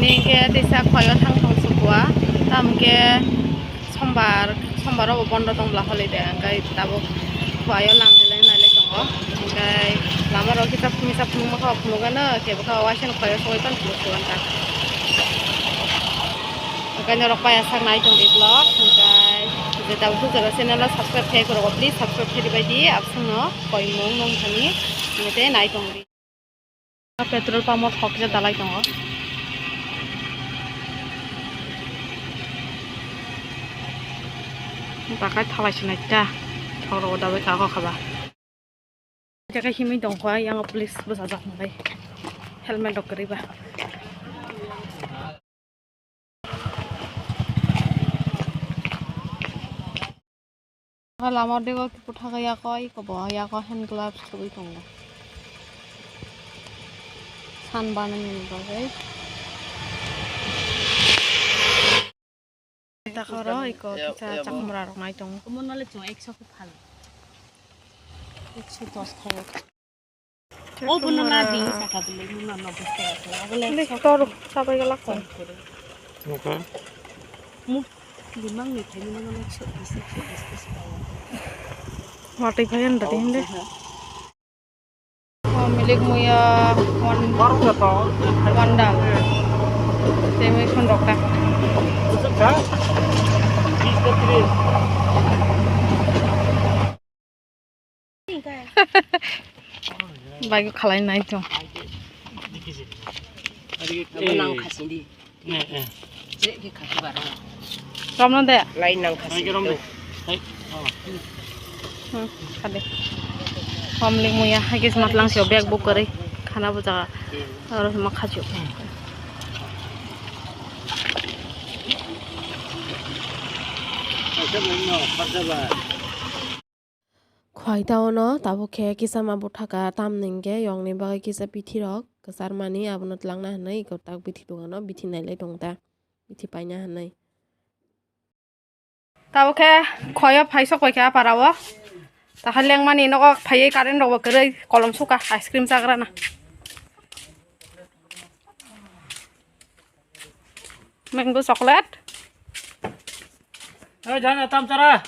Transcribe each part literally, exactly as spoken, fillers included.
Hinkhe teisa khoyo thang thong sukua, tamo khe sombar, sombaro bo bondo tong bla holiday, hinkhe tabuk khoyo lam belai nailai tongo, hinkhe lama rok kisa phunuksa phunukma khe phunukgano, kebo khe waisano khoyo sogwi pan phunuk sugan ta. Hinkhe norok paya sak nai tong di vlog, hinkhe je tabuk jora channel o subscribe khe khorok please subscribe khe ribai di, absongno koimung nung thani, hinkhe nai tong di. Petrol pump o thok kisa dalai tongo. Takai thalai sinai ta. Thok rok dalai ka kok haba. Jaga himwi tongkha yang police bwsajak nai. Helmet rok kwrwi ba. Lama dego kiphilwi thangkha, yako iko bo yako hand gloves thubui tongo. San banani bagwi. Takhoro iko kisa chakmura rok nai tongo. Kumun nole chwng ekso khe phal. Ekso dos khayo. O bono na di saka bele, bono no bus kaya kaya. Agole sok tor sabai galak kon. Nukha. Mu limang ni thani bono na sok bisi sok bisi sok. Watwi phayan da tinde. Oh, milik muya one, one dal. Tei mui khon rok ta. Bai khalai nai to. Abo nang khasing di. Eh, eh. Jek khe khasi baro. Romno de. Lai nang khasi. Ai, romno. Hai. Oh. Hmm, khade. Family muya, hai kis matlang sio bag book kare. Khana bo jaga. Aro ma khachu. Khwai ta ono tabuk khe kisa ma bwthaka, tamni hwnkhe yokni bagwi kisa bithi rok kwchar mani, abono twlangna hinwi eko tak bithi dogano bithi nailai tongo ta, bithi paina hinwi. Tabuk khe khoyo phai sok bai khe a para o, tahar lengmani nogo phaiwi current rok bo kwrwi kolom suka ice cream chagrana. Mango chocolate. Oi, jana tam chara.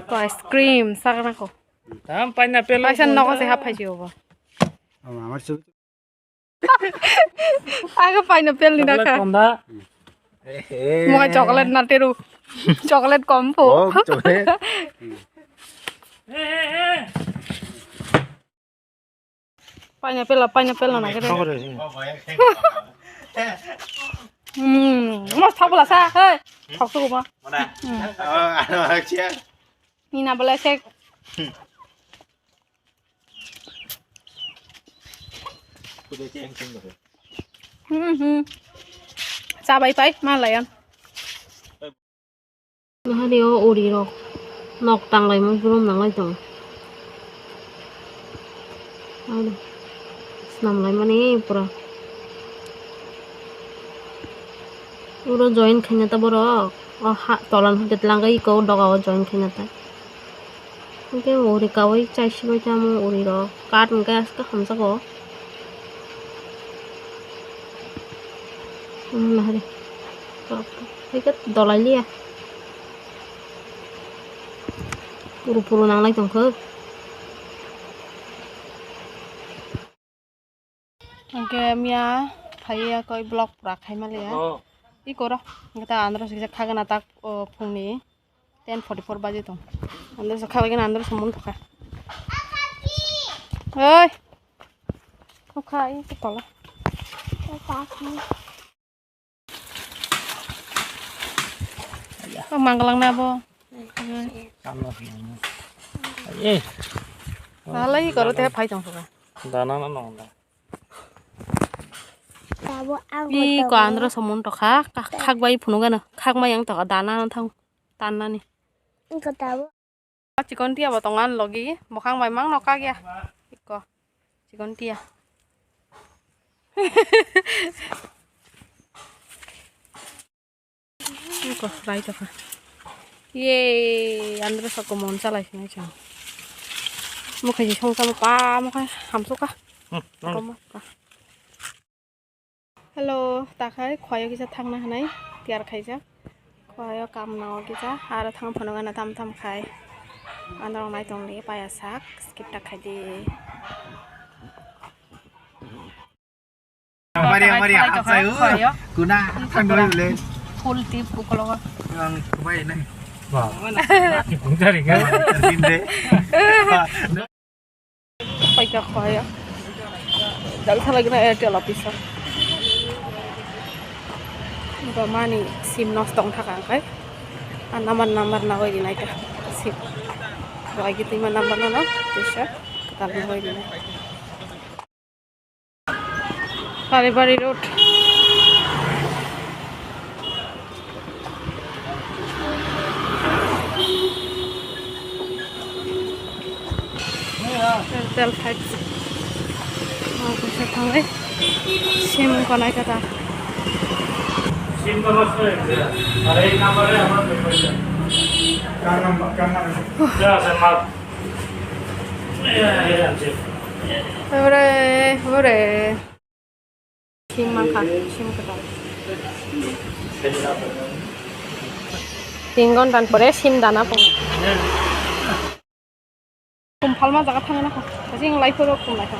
Ko ice cream sagna ko. Tam pineapple. Paisa nogo se hap phai jibo. Ama amar su. Aga pineapple ni nakha. Chocolate konda. Mo chocolate na teru. Chocolate kom po. Oh, chocolate. Pineapple, pineapple na nagede. Hmm, mas thok bela sa, hey. Thok tu ma. Mana? Hmm. Oh, ano aja. Ni na bela sek. Hmm, hmm. Sa bai pai, ma layan. Nahari o uri rok nok tang lai mani borom nang lai tong. Snam lai mani pura. Uro join khaina ta borok. O ha tolan hwnkhe twlang iko doga o join khaina ta. Hwnkhe uri kawi chai sibai tamo uri rok. Kat hwnkhe aske hamjago. Nahari. Hwnkhe dolai liya. Puru puru nanglai tongkho. Hwnkhe miya phaiya koi vlog pura khaima liya. Oh. Iko ro. Hwnkhe ta andro sikhe khagana tak, o, phungni ten forty four baji tong. Andro sa khabai gana andro sa mun thokha. Oi. Thokha iko tola. Oh, manggalang na bo. Eh. Nalai koro te phai tong suka. Dana na nong da. Iko andro somun tokha, khak bai phunugano, khak mai yang tokha, dana na thang, tan nani. Iko tabo. Chikon tia bo tongan logi, mokhang bai mang nokak ya. Iko. Chikon tia. Iko, rai tokha. Ye, andro sa komon chalai sinai chang. Mukhai ji song sama pa, mukhai hamsuka. Hmm, hmm. Koma pa. Hello, takhai khoyo kisa thangna hinwi tiyar khaijak. Khoyo kam nango kisa, aro thang phano gana tam tam khai. Androk nai tong di paya sak, skip ta khai di. Mari, mari, hapsai, oh. Khoyo. Kuna, thang doi le. Full tip ukologo. Ang kubai nai. Wah. Ki pungtari ka. Terjin de. Paikha khoya. Dal thalagna Airtel office o. Ba mani sim nosto wng thaka hwnkhe. A number, number nagwi rinai ta sim. Ba agi twi ma number no no. Tisa kwtal nagwi rinai. Kalibari Road. Airtel five G. Oh, bisa thangwi. Sim konai kata. Sim to lost হয়ে গেছে। আর এই নাম্বারে আমার পেমেন্ট। কার নাম্বার? কার নাম্বার? যা আছে, মার। Hore, hore. Sim mankha, sim kwtal. Tin ghonta ni pore sim dana phung. Kum phalma jaga thangna kha. Jing lai phoro kum lai kha.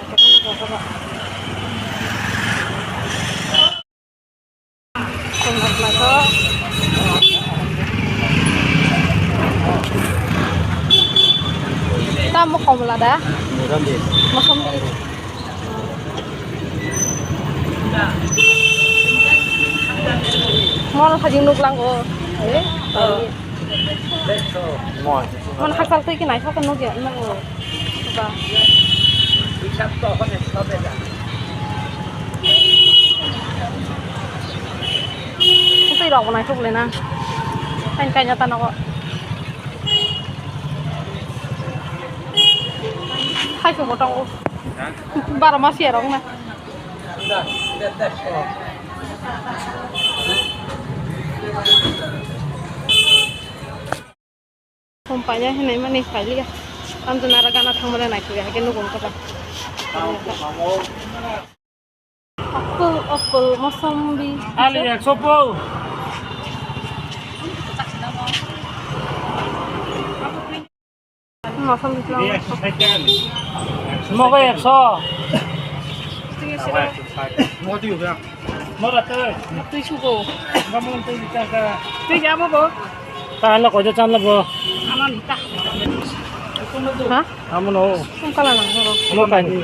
Tamo komla da? Mosambi. Mosambi. Mol hajing nuk lang o. Eh? Mol. Mon hakal twi ki naithok nuk ya, nuk o. Ba. Twi rok bo naithok le na. Kain kain ta nogo. Hai ko botong o. Baro mas ya rok na. Hom paina hinwi mani pailiya. Tamjona aro gana thangmani naikhe, haikhe nugo wngkha ba. Apple, apple, mosambi. Ali ekso po. Mosambi lang. Mogo ekso. Mogo twi. Mora twi. Twi sugo. Twi jabo bo. Kahalo kojo chanla bo. Aman ta. Ha? Amo no. Kung kala nang bo. Mo kaini.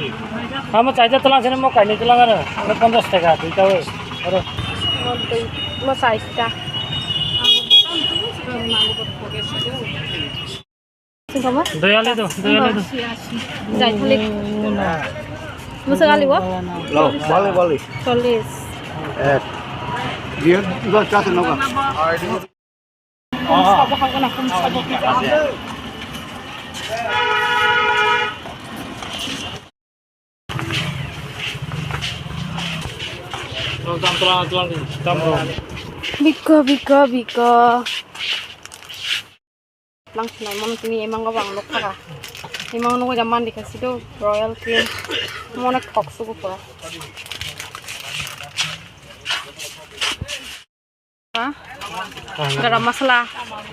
Amo chaija talang sene mo kaini talang ara. Ano ponchas taka duita oi. Aro. Mo twi, mo chaista. Doyali do, doyali do. Jai thalik. Musa gali bo? Lo, bali, bali. Chollis. Eh. Dia dua satu noga. Sabo habo na kum sabo. Biko, biko, biko. Lang sinai mano tini emang go bang nok thaka. Emang nok ja mandi kasi do Royal Cream. Mone khok sugu pura. Ha? Garam masala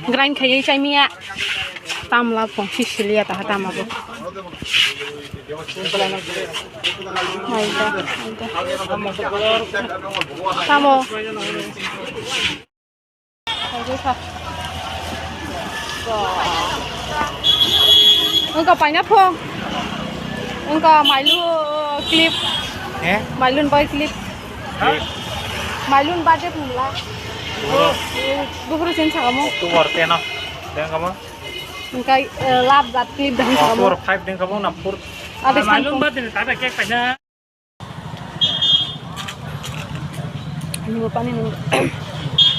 grind khaiwi chaimiya. Tamla pong sisiliya taha tama bo. Maida, maida. Tamo. Wngkha paina phung. Wngkha mailu clip. Eh? Mailun bai clip. Ha? Mailun birthday phungla. Bro. Buhuru sin sakamo. October ten o. Deng kamo? Wngkha, eh, love that clip dang sakamo. October five deng kamo na four. Ade mailun birthday ni tada cake paina. Ani bo pani nung.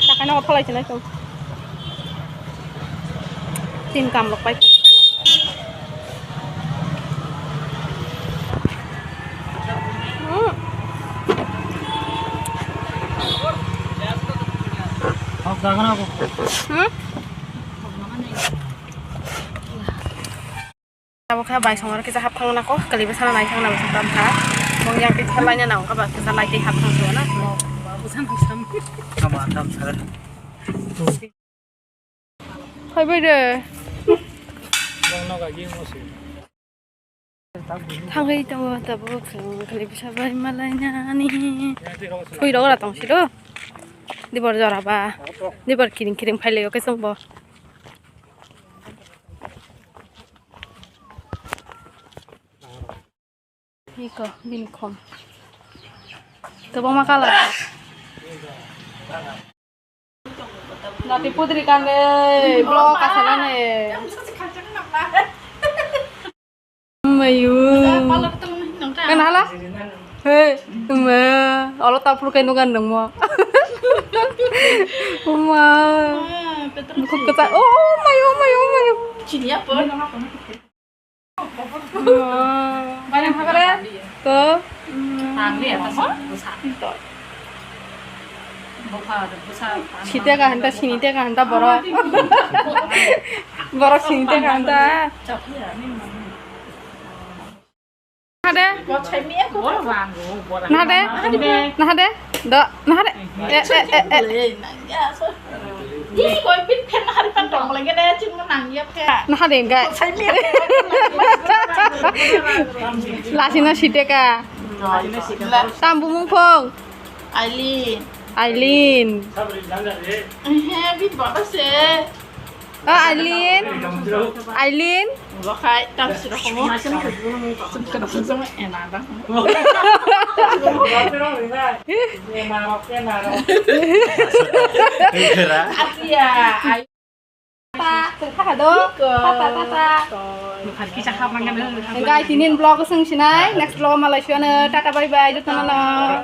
Takai no phalai chinai tong. Tin kam lok pai. Hmm. Hok dagan ako. Hmm? Abo khe bai songwaro kisa hap thangna ko, kali bwsano nai thangna bwsa tamo kha. Yang ke khalai na nang kaba kisa lai tei hap thang so na. Sama tam sa. Hai bai de. Thangwi tongo tabuk chwng khali bisa bai malainani. Thwi rok ora tong siro. Dibor jora ba. Dibor kiring kiring phailaio khe chwngbo. Iko bini khom. Kwbangma colour. Nati pudri kande, blok kasalane. Mayu. Kan hala? He, ma, olo tapur kai nugan dong mo. Uma. Buku kata, oh, mayu, mayu, mayu. Chini apa? Banyak hakare? To. Tangli atas busa. To. Buka ada busa. Site ka hanta, sini te ka hanta, borok. Borok sini te ka hanta. Nahade? Nahade? Nahade? Do, nahade? Eh, eh, eh, eh. Nahade, enggak? Lasino siteka. Tambu mungkong. Aileen. Aileen. Oh, Aileen. Aileen. Bo khai tam sira komo. Asia. Ai. Ta, ta, ta, do. Ta, ta, ta, ta. Guys, tinin vlog sung sinai. Next vlog malai suana. Tata, bye bye. Jotono no.